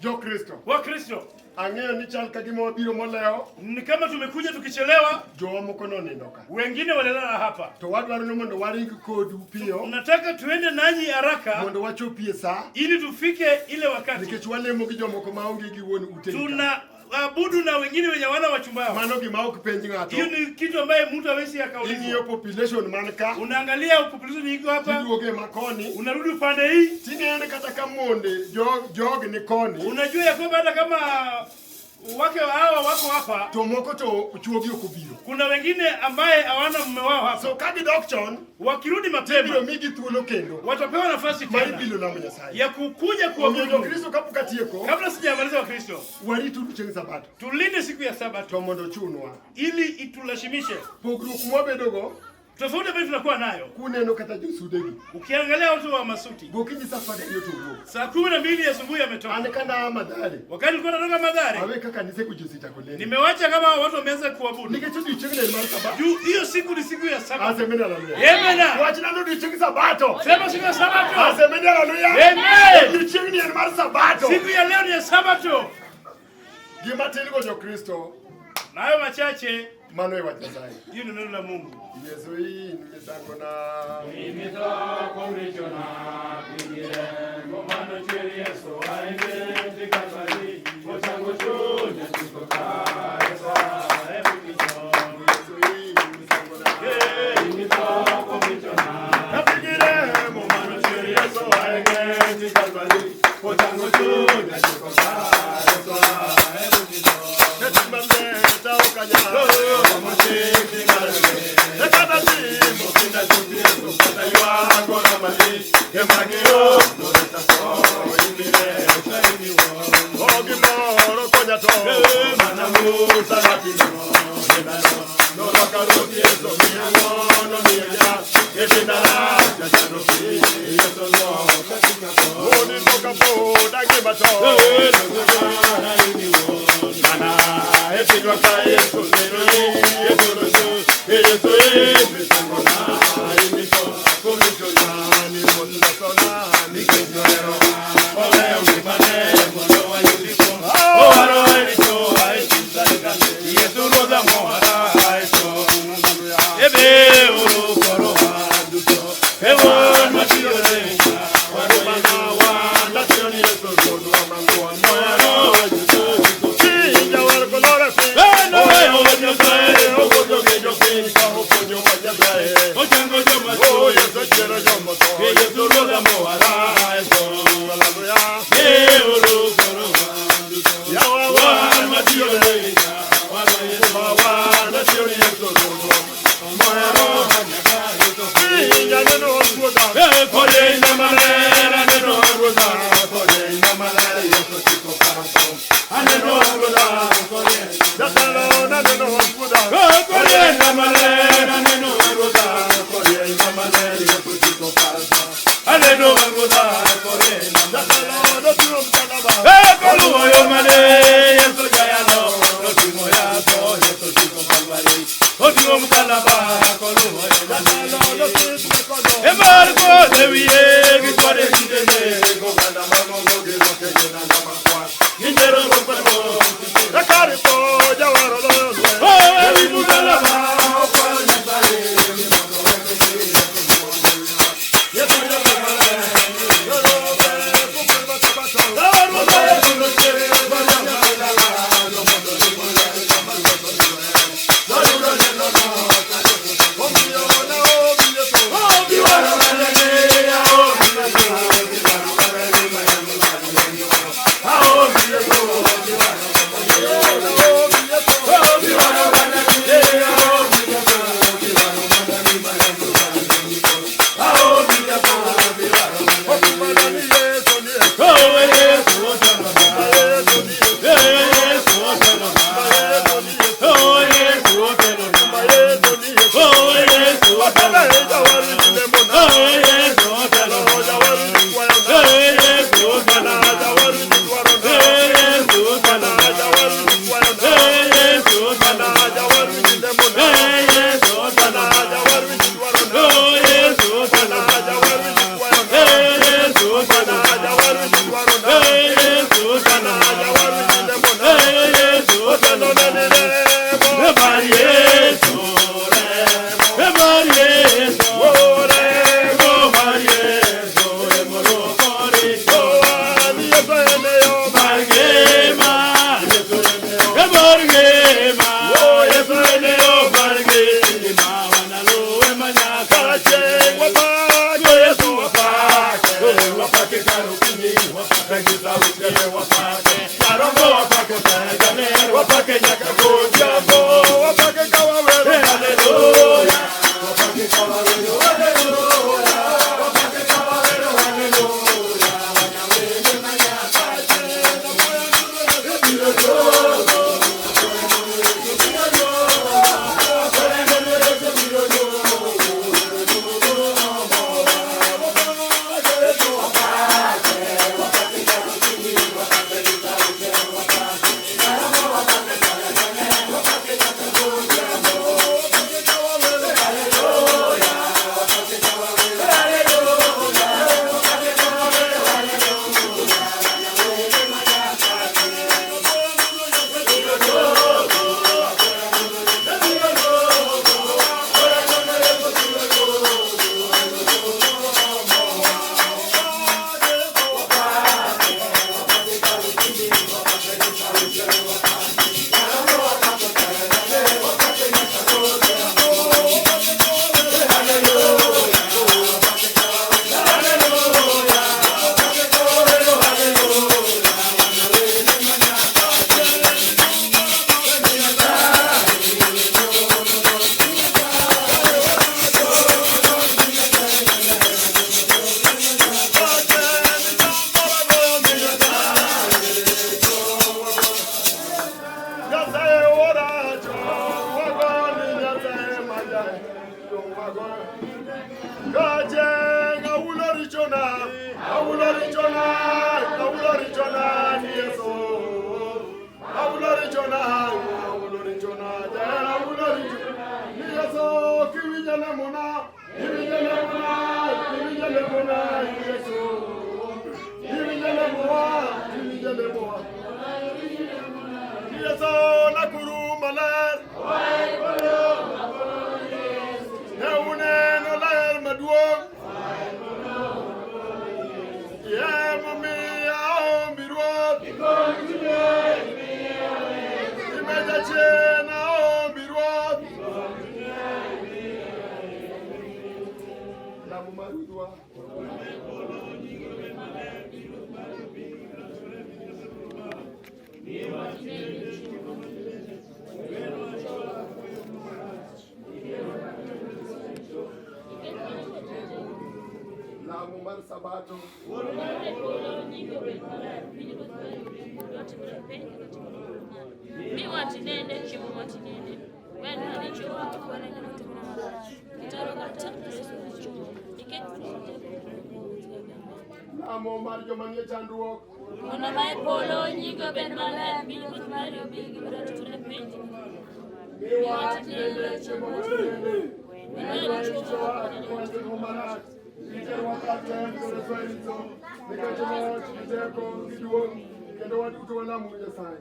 Jokristo, Wakristo, ang'eyo ni chal ka gima wabiro molewo, ni kama tumekuja tukichelewa, jowa moko nonindo ka. wengine walilala hapa. To wadwaro ni mondo waring kodu piyo Nataka tuende nanyi haraka mondo wachopie sa ili tufike ile wakati nikech walemo gi jomoko maonge gi wuon utegi ka. tuna abudu na wengine wenye wana wachumba wao. Mano gima ok penj ng'ato. Hiyo ni kitu ambaye mtu hawezi Ing'iyo akaulizwa. population man ka, Unaangalia population iko hapa, tiduoge makoni, unarudi upande hii, ting'eyo ni kata ka monde jog ni koni, unajua ya kwamba hata kama wake hawa wako hapa, to moko to chuogi ok obiro. kuna wengine ambaye hawana mume wao hapa. So ka gidok chon, Wakirudi ibiro mapema migi thuolo kendo watapewa nafasi mar tena bilo lamo Nyasaye. ya kukuja Omiyo kuabudu. Mungu. Jokristo kapok atieko, Kabla sijamaliza Wakristo, warituru chieng' Sabato tulinde siku ya Sabato to mondo ochunwa. ili itulazimishe. Pogruok mwabedogo Tofauti ambayo tunakuwa nayo, kuneno kata josudegi ukiangalia watu wa masuti gokinyi sa 12 to wuok. saa 12 asubuhi ametoka. An kana Madhare, Wakati nilikuwa natoka Madhare, awe ka kanise kuji osechako lemo. nimewacha kama watu wameanza kuabudu Nikech odiochieng'no en mar Sabato. juu hiyo siku ni siku ya Sabato. Asemeni haleluya. Amen. Wachna ni odiochieng' Sabato. Sema siku ya Sabato. Asemeni haleluya. Amen. Odiochieng'ni en mar Sabato. Siku ya leo ni ya Sabato. Gima tin go Jokristo, Na hayo machache, mano e wach Nyasaye. hiyo ni neno la Mungu. Yesu in misangona. Yesu in misangona. Napigire mumano chiri Yesu aenge tikalbali. Ochango chunya chiko kare Netimameta okanya. Ogimoro konya to Sabato. matinende, chiemo matinende. Wenwa richowa kaka waneno motimna marach. Gitaro kata reso richowa. Nikech Lamo mar joma nie chandruok. Wuonwa ma e polo, nyingi obed maler, pinyruoth mari obi, gima timre e piny. Miwa tinende chiemo matinende. Wenwa richowa kaka waneno marach. Iterwa kar tem to reswa e richo. Nikech loch gi teko gi duong' kendo waduto walamo Nyasaye.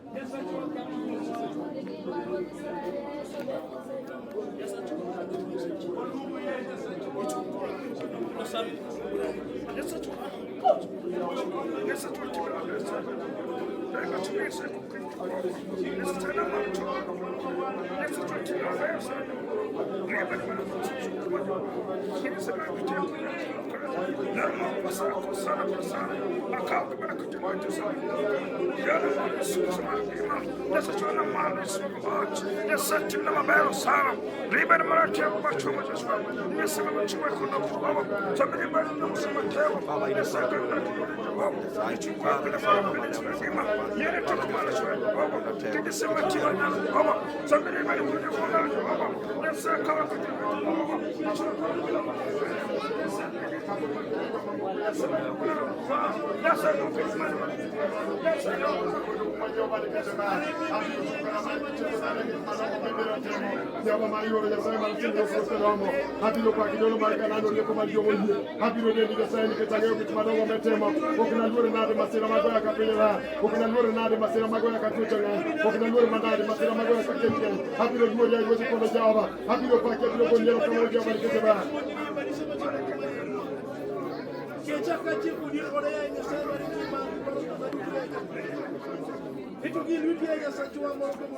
Abiro paki dolo mar kalando rieko mar jomo yie. Abiro dendi Nyasaye nikech ang'eyo gik madongo metimo. Ok naluor nade masira magoya ka piny lal. Ok naluor nade masira magoya ka tuoche ng'eny. Ok naluor manade masira magoya ka kech ng'eny. Abiro luori ai ruodh polo Jehova. Abiro paki abiro goni erokamano Jehova nikech iber.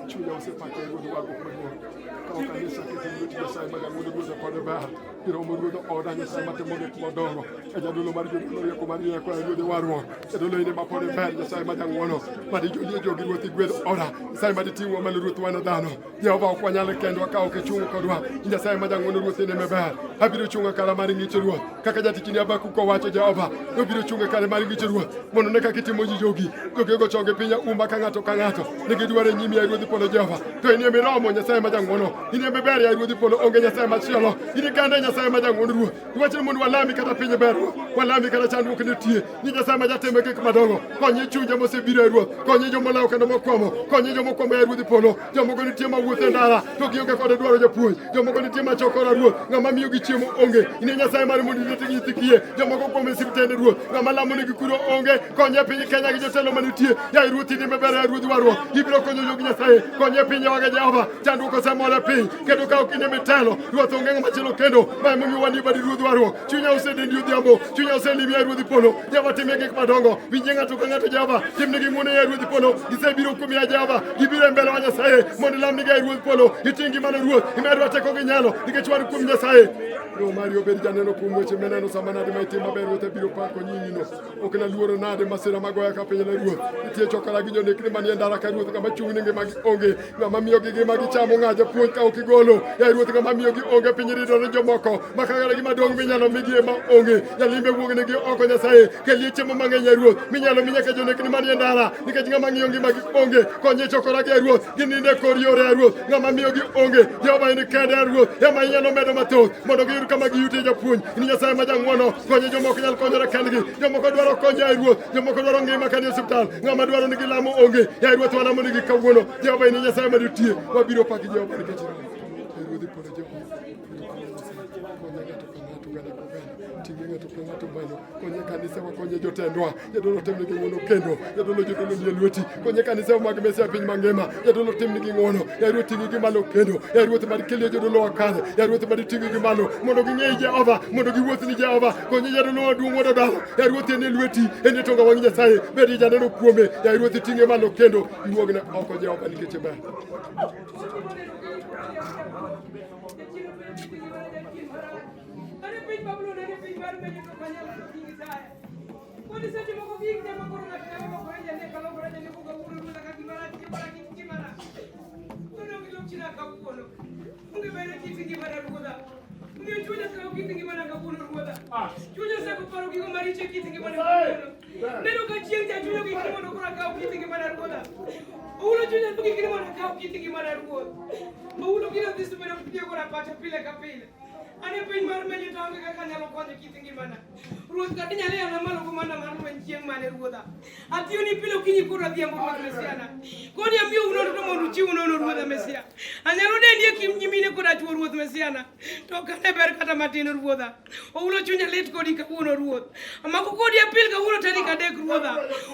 Chunya osepake ruodh warruok maduong'. Kawo kanisa keto e lwet Nyasaye ma jang'wono ruodha kod ber. Iromo ruodh oda Nyasaye matimo gik madongo. E jadolo mar jodolo rieko mar rieko e ruodh warruok. Jadolo in ema pod iber Nyasaye ma jang'wono. Mad ijolie jogi ruoth igwedh oda. Nyasaye mad iting'wa malo ruoth wan dhano. Jehova ok wanyal kendwa ka ok ichung' kodwa. Nyasaye ma jang'wono ruoth in ema ber. Abiro chung' e kara mar ng'icho ruoth. Kaka jatichni Habakuk owacho Jehova. Obiro chung' e kare mar ng'icho ruoth. Mondo ne kaka itimo ji jogi. Jogi ogo chonge piny auma ka ng'ato ka ng'ato. Ne gidwaro e nyimi ai ruodh polo Jehova. To in ema iromo Nyasaye ma jang'wono. In ema iber ya ruodh polo onge Nyasaye machielo. In kende Nyasaye ma jang'wono ruoth. Iwacho ni mondo walami kata piny ber ruoth. Walami kata chandruok nitie. Ni Nyasaye ma jatimo gik madongo. Konye chunje mosebiro e ruoth. Konye jomolawo kendo mokwamo. Konye jomokwamo ya ruodh polo. Jomoko nitie mawuotho e ndara to gionge kod dwaro japuonj. Jomoko nitie machokora ruoth. Ng'ama miyogi chiemo onge. In e Nyasaye mar mondo irit nyithi kiye. Jomoko kuom e osiptende ruoth. Ng'ama lamo nigi kuro onge. Konye piny Kenya gi jotelo manitie. Yaye ruoth in ema ber ya ruodh warruok. Ibiro konyo jogi Nyasaye. Konye piny wage Jehova. Chandruok osemol e piny. Kendo ka ok in ema itelo. Ruoth onge ng'ama chielo kendo. Ma emomiyo wan e badi ruodh warruok. Chunya osedendi odhiambo. Chunya oselimi ya ruodh polo. Jehova timie gik madongo. Winjie ng'ato ka ng'ato Jehova. Timnegi ng'wono ya ruodh polo. Gisebiro kuom ya Jehova. Gibiro e mbele wa Nyasaye mondo ilamnigi ya ruodh polo. Iting' ngimano ruoth. Imedwa teko gi nyalo nikech wan kuom Nyasaye. Roho mari obed janeno kuom weche mineno sama nade ma itimo maber ruoth abiro pako nyingino. Ok naluoro nade masira magoya ka piny le ruoth. Nitie chokora gi jonekni manie ndara ka ruoth ng'ama chung' ni ngimagi onge. Ng'ama miyogi ngima gichamo ng'a japuonj ka ok igolo. Yaye ruoth ng'ama miyogi onge piny ridore jomoko. Makagara gima dong' minyalo migi ema onge. Jalimbe wuognegi oko Nyasaye. Kelie chiemo mang'eny e ruoth. Minyalo mi nyaka jonekni manie ndara. Nikech ng'ama ng'iyo ngimagi onge. Konye chokora gi e ruoth. Ginindo e kor yore e ruoth. Ng'ama miyogi onge. Jehova in kende e ruoth. Ema inyalo medo mathoth mondo giyud kama giyutie japuonj. In Nyasaye ma jang'wono. Konye joma ok nyal konyore kendgi. Jomoko dwaro kony yaye ruoth. Jomoko dwaro ngima ka ni e osiptal. Ng'ama dwaro ni gilamo onge. Yaye ruoth walamo nigi kawuono. Jehova in Nyasaye ma ditie. Wabiro paki Jehova nikech iromo. E ruodhi polo Jehova. Konye ng'ato ka ng'ato, oganda ka oganda. Ting'e ng'ato ka ng'ato malo. Konye kanisa wa, konye jotendwa. Jadolo timnigi ng'wono kendo. Jadolo jodolo nie lweti. Konye kanisa mag Mesia piny mangima. Jadolo timnigi ng'wono. Yaye ruoth ting'gi malo kendo. Yaye ruoth mad kelie jodolo wa kare. Yaye ruoth mad ting'gi malo mondo ging'e Jehova, mondo giwuoth ni Jehova. Konye jadolo maduong' wuod Odalo. Yaye ruoth en e lweti, en e tonga wang' Nyasaye. Bed janeno kuome. Yaye ruoth iting'e malo kendo. Iwuogne oko Jehova nikech iber. Ane piny Babulon, ane piny mar menyo to kanyalo to kingi taya. Kodi seche moko gik ne makoro ng'ato nyalo lokore janeko, kalokore janeko kawuono ruodha ka gima rach timora kik timana. Koro gilok china kawuono. Onge bere kit ngimana ruodha. Onge chunya kawo kit ngimana kawuono ruodha. Chunya oseko paro gigo maricho e kit ngimana kawuono. Neno ka chieng' cha chunya gik mondo koro akaw kit ngimana ruodha. Owulo chunya mogik ni mondo akaw kit ngimana ruoth. Owulo gino dhi subedo tiyo koda pacha pile ka pile. An e piny mar menyo to aonge kaka anyalo konyo kit ngimana. Ruoth kata inyalo yana malo komanda mar lweny chieng' mane ruodha. Atiyo ni pile okinyi kod odhiambo ruoth Mesiana. Koni amiyou nono to mondo uchiw nono ruodha Mesia. Anyalo dendi e kind nyimine koda chwo ruoth Mesiana. To ok ane ber kata matin ruodha. Owulo chunya lit kodi kawuono ruoth. Amako kodi apil kawuono tarik 3 ruodha.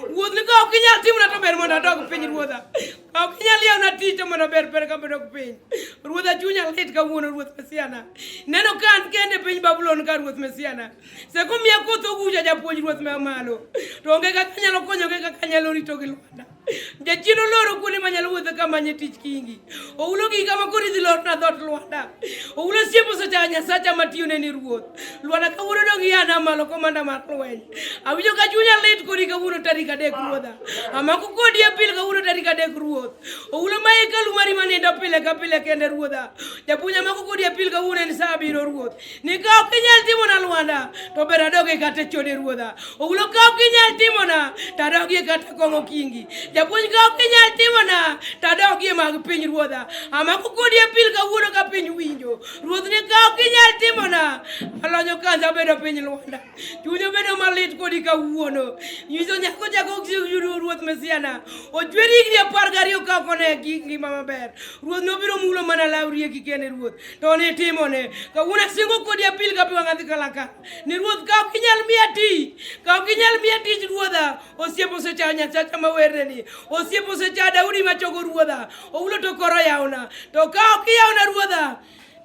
Wuoth ni ka ok inyal timna to ber mondo adog piny ruodha. Ka ok inyal yawna tich to mondo ber ber ka dog piny. Ruodha chunya lit kawuono ruoth Mesiana. Neno ka an kende piny Babulon ka ruoth Mesiana. Seko miya koth oguja japuonj ruoth ma malo. To onge kaka anyalo konyo onge kaka anyalo rito gi lwanda. Jachien oloro kuonde manyalo wuotho ka manye tich kingi. Oulo gi kama koro idhi lorna dhoot lwanda. Oulo siepo osechayo Nyasacha matiyone ni ruoth. Lwanda kawuono dong yana malo komanda mar lweny. Awinjo ka chunya lit kodi kawuono tarik 3 ruodha. Amako kodi apil kawuono tarik 3 ruoth. Oulo ma hekalu mari manindo pile ka pile kende ruodha. Japuonj amako kodi apil kawuono en saa 7 ruoth. Ni ka ok inyal timona lwanda to ber adogi kata chode ruodha. Oulo ka ok inyal timona to adogie kata kong'o kingi. Japuonj ka ok inyal timona to adogie mag piny ruodha. Amako kodi apil kawuono ka piny winjo. Ruoth ni ka ok inyal timona alonyo kanza abedo piny lwanda. Chuny obedo malit kodi kawuono. Nyiso nyako chako yudo ruoth Mesiana. Ochwer higni 12 ka ok one ngima maber. Ruoth nobiro mulo mana law rieki kende ruoth. To nitimone. Kawuono asingo kodi apil ka pi wang'a dhi kalaka. Ni ruoth ka ok inyal miya tich. Ka ok inyal miya tich ruodha. Osiep osechayo Nyasacha mawerne ni. Osiep osechayo Daudi machogo ruodha. Owulo to koro yawna. To ka ok iyawna ruodha.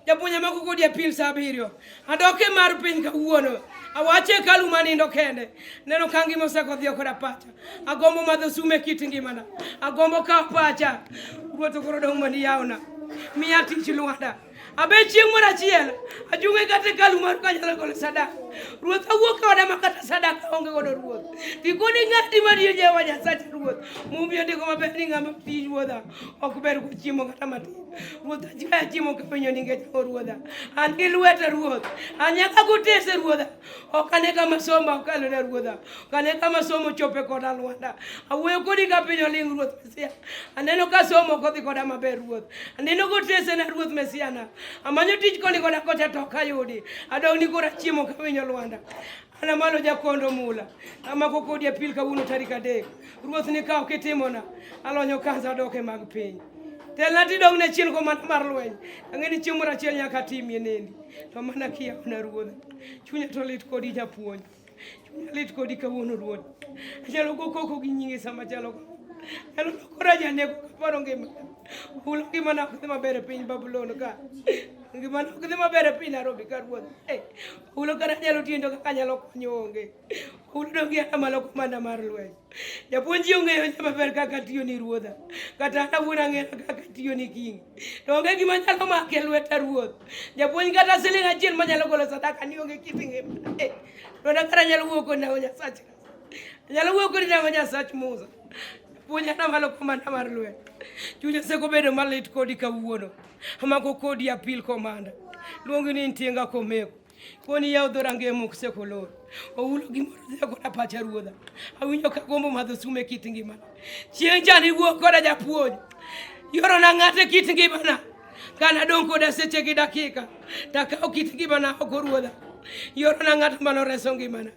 Japuonj amako kodi apil saa 7. Adok e mar piny kawuono. Awacho e hekalu manindo kende. Neno ka ngima osekodhiyo koda pacha. Agombo madho sum e kit ngimana. Agombo kawo pacha. Ruoth koro dong' mondo iyawna. Miya tich lwanda. Abe chieng' moro achiel achung' e kata hekalu mar kanyalo golo sadaka. Ruoth awuok e oda ma kata sadaka onge godo ruoth. Tikoni ng'ati madier Jehova Nyasacha ruoth. Mumbi ondiko maber ni ng'ama tij ruodha ok ber kochiemo kata matin. Ruoth achweya chiemo kawinjo nikech ang'o ruodha. An gi lweta ruoth. An nyaka gotese ruodha. Ok ane kama somo okalona ruodha. Ok ane kama somo chope koda lwanda. Awuoyo kodi ka piny oling' ruoth Mesia. Aneno ka somo ok odhi koda maber ruoth. Aneno gotese na ruoth Mesia na. Amanyo tich koni koda kocha to ok ayudi. Adong' ni koro achiemo kawinjo lwanda. An amalo jakondo mula. Amako kodi apil kawuono tarik 3. Ruoth ni ka ok itimona. Alonyo kanza adok e mag piny. Telna tidong' ne chien komanda mar lweny. Ang'e ni chieng' moro achiel nyaka atimie nendi. To mana kiyawona ruodha. Chunya to lit kodi japuonj. Chunya lit kodi kawuono ruoth. Anyalo go koko gi nyinge sama chalo kama. Anyalo lokora janeko kaparo ngimana. Hulo ngimana ok dhi maber e piny Babulon ka. Ngimana ok dhi maber e piny Nairobi ka ruoth. Hulo kata anyalo tiyo kaka anyalo konyo onge. Hulo dong' yana malo komanda mar lweny. Japuonj ji ong'eyo nya maber kaka tiyo ni ruodha. Kata an awuon ang'eyo kaka tiyo ni kingi. To onge gima nyalo make lweta ruoth. Japuonj kata siling achiel manyalo golo sadaka ni onge kit ngimana. Lweta kata anyalo wuoyo kodi nang'o Nyasacha. Anyalo wuoyo kodi nang'o Nyasach Musa. Japuonj ana malo komanda mar lweny. Chunya osekobedo malit kodi kawuono. Amako kodi apil komanda. Luongi ni ntienga komeko. Koni yaw dhorangeye mok sekolor. Owulo gimoro dhiyo koda pacha ruodha. Awinjo ka gombo madho sum e kit ngimana. Chieng' cha niwuok koda japuonj. Yorona ng'ato e kit ngimana. Kana dong' koda seche gi dakika. Takawo kit ngimana oko ruodha. Yorona ng'ato manoreso ngimana.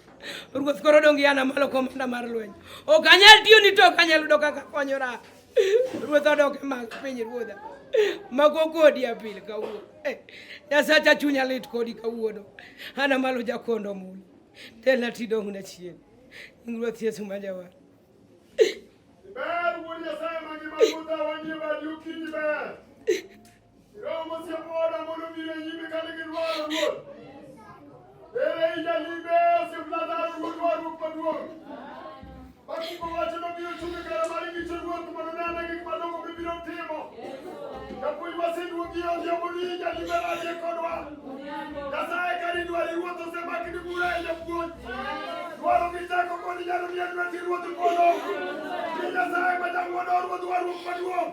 Ruoth koro dong' yana malo komanda mar lweny. Ok anyal tiyo ni to ok anyal yudo kaka konyora. Ruoth odok e mag piny ruodha. Mago kodi apil kawuono. Nyasacha chunya lit kodi kawuono. Ana malo jakondo mula. Telna tidong' na chien. Nying Ruoth Yesu ma jawar. Ber wuod Nyasaye mangima ruodha wanie badi okinyi ber. Roho mosiep oda mondo obiro e nyimi kane gidwaro ruoth. Ere ijalimbe osiep Lazaro ruodh warruok maduong'. Bakugo wacho nobiro chung' e kare mar ngicho ruoth mondo ne ane gik madongo mibiro timo. Japuonj waseduogi e odhiambo ni ijalimbe nade kodwa. Nyasaye kar idwari ruoth osemakni bura e japuonj. Dwaro gi teko kod nyalo ni e lweti ruoth polo. Ni Nyasaye ma jang'wono ruodh warruok maduong'.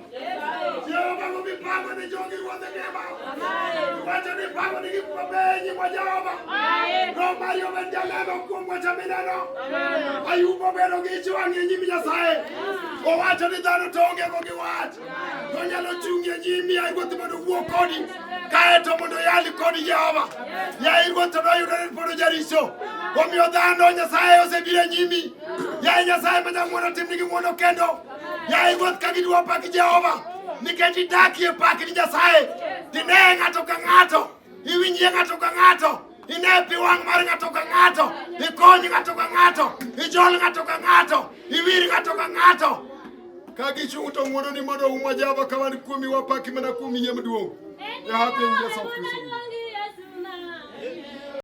Jehova mago mipako. Ipango ni jogi ruodh ngima. Iwacho ni ipango ni gik mabeyo e nyimwa Jehova. Roho mari obed janeno kuom weche mineno. Ayub obedo gi ich wang' e nyim Nyasaye. Owacho ni dhano to onge go gi wach. To onyalo chung' e nyimi ai Ruoth mondo owuo kodi. Kaeto mondo oyal kodi Jehova. Yaye Ruoth to noyudo ni pod ojaricho. Omiyo dhano Nyasaye osebiro e nyimi. Yaye Nyasaye ma jang'wono timnigi ng'wono kendo. Yaye Ruoth ka gidwa paki Jehova. Nikech idakie pakni Nyasaye. Tineye ng'ato ka ng'ato. Iwinjie ng'ato ka ng'ato. Ine pi wang' mar ng'ato ka ng'ato. Ikony ng'ato ka ng'ato. Ijol ng'ato ka ng'ato. Iwir ng'ato ka ng'ato. Ka gichung' to ng'wononi mondo oumwa Jehova ka wan kuomi wapaki mana kuom yie maduong'. E hapi en Yesu Kristo.